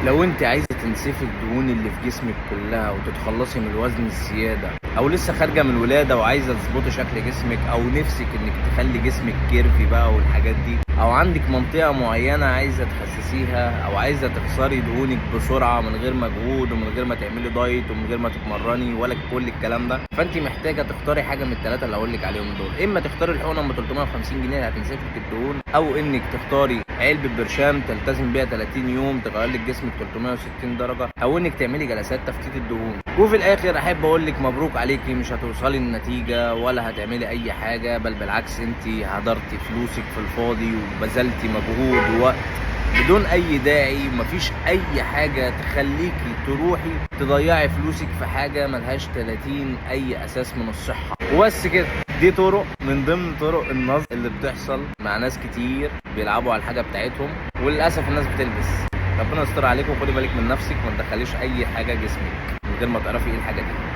لو انت عايزه تنسفي الدهون اللي في جسمك كلها وتتخلصي من الوزن الزياده، او لسه خارجه من الولادة وعايزه تظبطي شكل جسمك، او نفسك انك تخلي جسمك curvy بقى والحاجات دي، او عندك منطقة معينة عايزه تخسسيها، او عايزه تخسري دهونك بسرعة من غير مجهود ومن غير ما تعملي دايت ومن غير ما تتمرني ولا كل الكلام ده، فانت محتاجه تختاري حاجة من الثلاثة اللي هقول لك عليهم دول. اما تختاري الحقنة ام 350 جنيه اللي هتنسفك الدهون، او انك تختاري علبة برشام تلتزم بيها 30 يوم تغير لك جسمك 360 درجه، او انك تعملي جلسات تفتيت الدهون. وفي الاخر احب اقول لك مبروك عليكي، مش هتوصلي النتيجة ولا هتعملي اي حاجه، بل بالعكس انت هدرتي فلوسك في الفاضي وبذلتي مجهود ووقت بدون اي داعي. مفيش اي حاجة تخليكي تروحي تضيعي فلوسك في حاجة ملهاش 30 اي اساس من الصحة. وبس كده، دي طرق من ضمن طرق النصب اللي بتحصل مع ناس كتير بيلعبوا على الحاجة بتاعتهم، وللاسف الناس بتلبس. ربنا يستر عليكم وخدي بالك من نفسك، ما تدخليش اي حاجة جسمك من غير ما تعرفي ايه الحاجة دي.